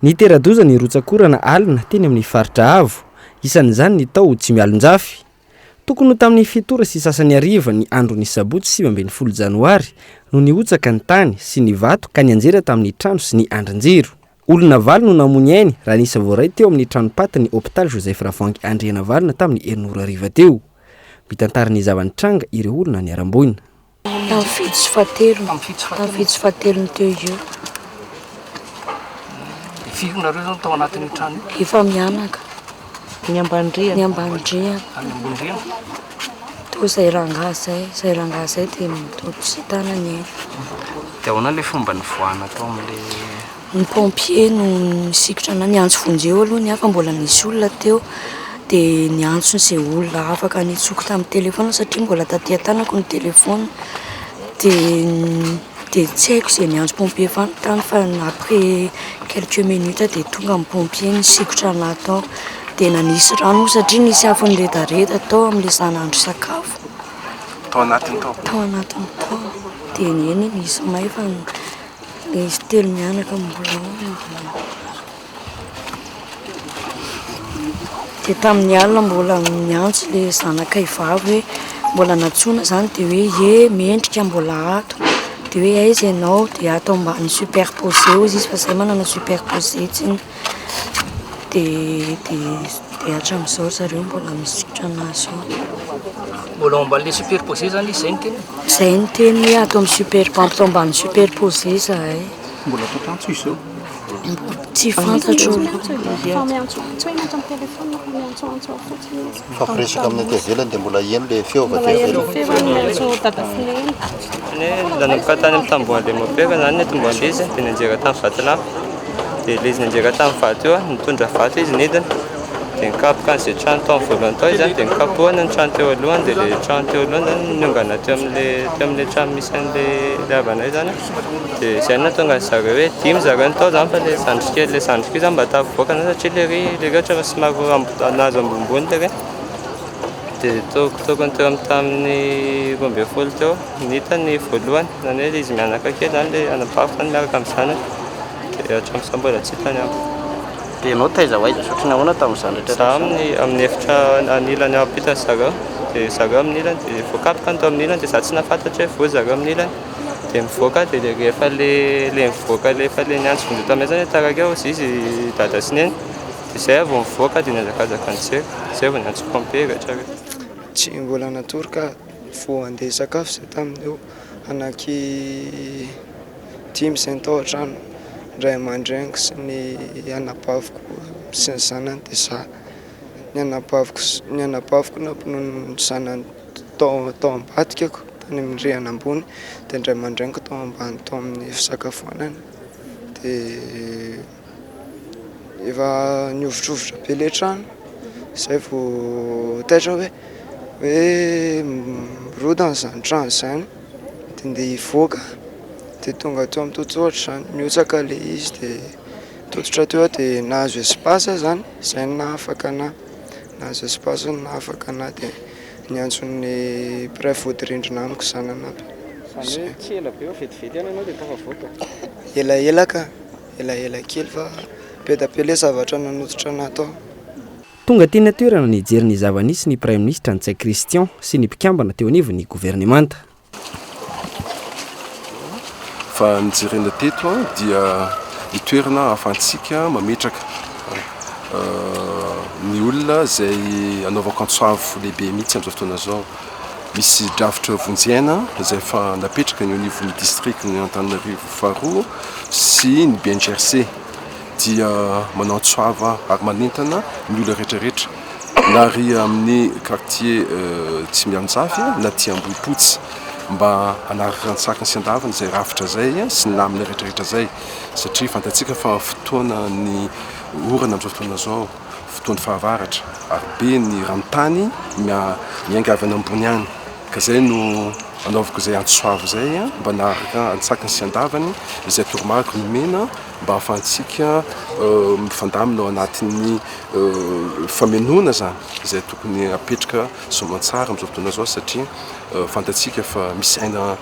Nitera-doza ny rotsak'orana alina teny amin'ny faritra avo, isan'izany ny tao Tsimialonjafy. Tokony ho tamin'ny fito ora sy sasany hariva ny andron'ny sabotsy 19 janoary no nihotsaka ny tany sy ny vato ka nianjera tamin'ny trano sy ny andrin-jiro. Olona valo no namoy ny ainy raha nisy voaray teo amin'ny tranom-patin'ny hopitaly Joseph Ravoahangy Andrianavalona tamin'ny herinora hariva teo. Mitantara ny zava-nitranga ireo olona niharam-boina. Tamin'ny fito sy fahatelo. Tamin'ny fito sy fahatelony teo eo. Dia firy nareo zao tao anatin'io trano io? Efa mianaka. Ny ambany rihana. Ny ambany rihana. Any ambony rihana? Teo izay rangahy izay, izay rangahy izay dia toa tsy tana ny ainy. Dia ahoana ilay fomba nivoahana tao amin'ilay. Ny pompier no nisikotra anah, niantso vonjeo aloha ny ahy fa mbola nisy olona teo, dia niantso izay olona afaka nitsoko tamin'ny telephone satria mbola taty an-tanako ny telephone, dia dia tsy haiko izay niantso pompier fantany fa après quelques minutes dia tonga ny pompier nisikotra anah tao, dia nanisy rano moa satria nisy afo niredareda tao amin'ilay izaho nahandro sakafo. Tao anatiny tao? Tao anatiny tao, dia eny nisy may fa. Izy telo mianaka mbola ao. Dia tamin'ny alina mbola niantso ilay zanakay vavy hoe mbola nantsoina izany dia hoe ie mendrika mbola ato. Dia hoe aiza ianao? Dia ato ambany superposé hozy izy fa izahay manana superposé tsinona. Dia dia dia hatramin'izao ry zareo mbola misikotra an'azy io. Mbola ao ambanin'ilay superposé izany izy, izay no teniny? Izay no teniny hoe ato amin'ny super, ato ambany superposé izahay. Mbola ato an-trano izy izao? Tsy fantatro. Mifampiresaka amin'ny aty ivelany dia mbola heno ilay feo avy aty ivelany. Nanomboka tany amin'ny tamboho mopera izany ny tomboan'ilay izy dia nianjera tamin'ny vatolampy. Dia ilay izy nianjera tamin'ny vato io, nitondra vato izy nidina. Dia nikapoka an'izay trano tao amin'ny voalohany tao izy, dia nikapohana ny trano teo alohany, dia ilay trano teo alohany izany niongana teo amin'ilay teo amin'ilay trano misy an'ilay ilay havanay izany. Dia izay no nahatonga an'i zareo hoe dimy zareo no tao izany fa ilay zandry kely ilay zandriko io izany mba tafavoaka izany satria ilay ry ilay ry ohatra somary nahazo ambonimbony ilay ry. Dia tokotokony teo amin'ny tamin'ny 12 teo ny hita ny voalohany, izany hoe izy mianaka kely izany ilay anabaviko izany miaraka amin'ny zanany. Dia hatramin'izao mbola tsy hita ny amiko. Dia ianao taiza ho aiza ohatry ny ahoana tamin'izany rehetra Za amin'ny amin'ny efitra anilany ao ampitan'ny zareo, dia zareo amin'ny ilany dia voakapoka ny tao amin'ny ilany dia za tsy nahafantatra hoe voa zareo amin'ny ilany. Dia mivoaka dia le rehefa le le mivoaka le efa le niantso vonjeo taminay zany hoe taraiky eo izy i dada sy neny. Dia zay aho vao mivoaka dia nihazakazaka nijery, zay vao niantso pompier rehetra rehetra. Tsy mbola natory ka, vao handeha hisakafo zay tamin'io anaky dimy izay ny tao an-trano, ny ray aman-dreniko sy ny anabaviko sy ny zanany dia za. Ny anabaviko ny anabaviko nampinono ny zanany tao tao ambadikako tany amin'ny rihana ambony dia ny ray aman-dreniko tao ambany tao amin'ny fisakafoanana dia Efa nihovitrovitra be ilay trano, izay vao taitra aho hoe hoe mirodana izany trano izany, dia ndeha hivoaka dia tonga teo amin'ny totohatra izany, nihotsaka ilay izy dia tototra teo aho dia nahazo espace aho izany, izay no nahafaka an'ahy, nahazo espace no nahafaka an'ahy dia niantso ny mpiray vodirindrina amiko izany nanampy. Izany hoe tsy ela be fa vetivety ihany ianao dia tafavoaka? Elaela ka. Elaela kely fa be da be le zavatra nanototra anah tao. Tonga teny an-toerana nijery ny zava-nisy ny Praiminisitra Ntsay Christian sy ny mpikambana teo anivon'ny governemanta. Fa ny jerena teto dia ny toerana ahafahantsika mametraka ny olona izay anaovako antso avo lehibe mihitsy amin'izao fotoana izao. Misy drafitra vonjy aina izay efa napetraka ny eo anivon'ny distrikan'i Antananarivo faharoa sy ny BNGRC dia manao antso avo ary manentana ny olona rehetra rehetra na ary amin'ny quartier Tsimialonjafy na aty Ambohipotsy mba hanaraka an-tsakany sy an-davany izay rafitra izay sy ny lamina rehetra rehetra izay satria fantatsika fa fotoanan'ny orana amin'izao fotoana izao. fotoan'ny fahavaratra ary be ny ranontany miainga avy any ambony any ka izay no anaovako izay antso avo izay mba hanaraka antsakany sy andavany izay toromarika nomena mba ahafahantsika mifandamina ao anatin'ny famenoana izany izay tokony apetraka soamantsara amin'izao fotoana izao satria fantatsika fa misy aina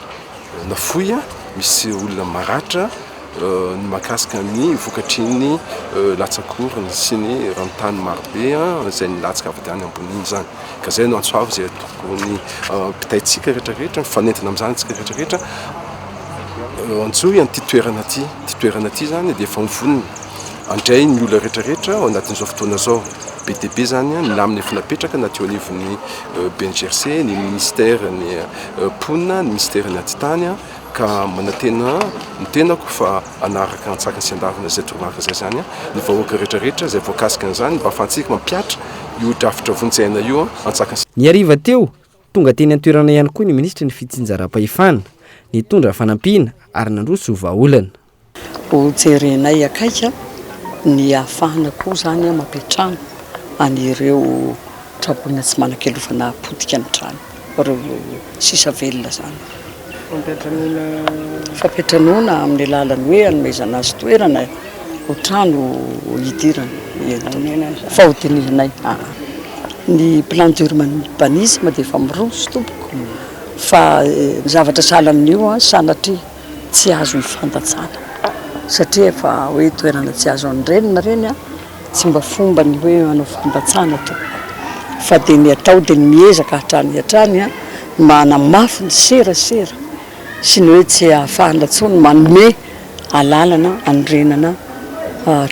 nafoy, misy olona maratra. ny mahakasika ny vokatry ny latsak'orana sy ny ranontany marobe izay nilatsaka avy any ambony iny izany. Ka izay no antso avo izay tokony ampitaintsika rehetra rehetra, mifanentana amin'izany isika rehetra rehetra, antsoy an'ity toerana ity. Ity toerana ity izany dia efa mivonona handray ny olona rehetra rehetra ao anatin'izao fotoana izao. Be dia be izany ny lamina efa napetraka na teo anivon'ny BNGRC, ny minisitera ny mponina, ny minisitera ny atitany. Ka manantena ny tenako fa hanaraka antsakany sy andavana izay toromarika izay izany ny vahoaka rehetra rehetra izay voakasika an'izany mba ahafahantsika mampihatra io drafitra vonjy aina io antsakany sy Ny hariva teo, tonga teny an-toerana ihany koa ny minisitry ny fitsinjaram-pahefana, nitondra fanampiana ary nandroso vahaolana. Ho jerenay akaiky ny ahafahana koa izany mampiantrano an'ireo traboina tsy manan-kialofana potika ny trano, ireo sisa velona izany. Fampiantranoana. Fampiantranoana amin'ny alalan'ny hoe hanomezana azy toerana ho trano hidirana. Fa hodinihinay. Ny plan d'urbanisme dia efa miroso tompoko fa ny zavatra sahala amin'io sanatria. tsy azo ifandatsana satria efa hoe toerana tsy azo anorenana ireny an, tsy mba fomba ny hoe hanao fandatsana tompoko fa dia ny atao dia ny miezaka hatrany hatrany an, ny manamafy ny serasera sy ny hoe tsy ahafahana intsony manome alalana hanorenana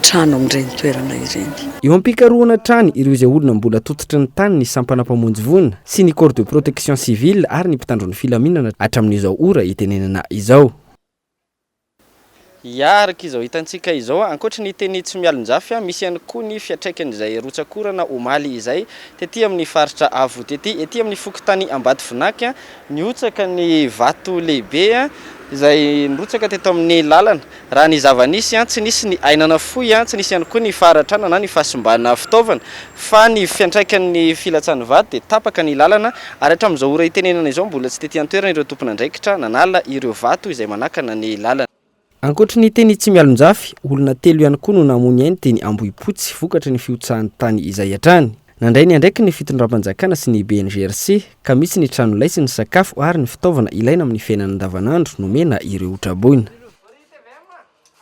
trano amin'ireny toerana ireny. Eo am-pikarohana hatrany ireo izay olona mbola tototry ny tany ny sampana mpamonjy voina sy ny corps de protection civile ary ny mpitandro ny filaminana hatramin'izao ora itenenana izao. Ya, araka izao hitantsika izao, ankoatry ny teny Tsimialonjafy, misy ihany koa ny fiantraikan'izay rotsak'orana omaly izay tety amin'ny faritra avo tety. Ety amin'ny fokontany Ambatovinaky, nihotsaka ny vato lehibe izay nirotsaka teto amin'ny lalana. Raha ny zava-nisy, tsy nisy ny aina nafoy, tsy nisy ihany koa ny faharatrana na ny fahasimbana fitaovana, fa ny fiantraikan'ny filatsahan'ny vato dia tapaka ny lalana ary hatramin'izao ora itenenana izao mbola tsy tety an-toerana ireo tompon'andraikitra nanala ireo vato izay manakana ny lalana. Ankoatry ny teny Tsimialonjafy, olona telo ihany koa no namoy ny ainy teny Ambohipotsy vokatry ny fihotsahan'ny tany izay hatrany. Nandray ny andraikiny ny fitondram-panjakana sy ny BNGRC ka misy ny tranolay sy ny sakafo ary ny fitaovana ilaina amin'ny fiainana andavanandro nomena ireo traboina.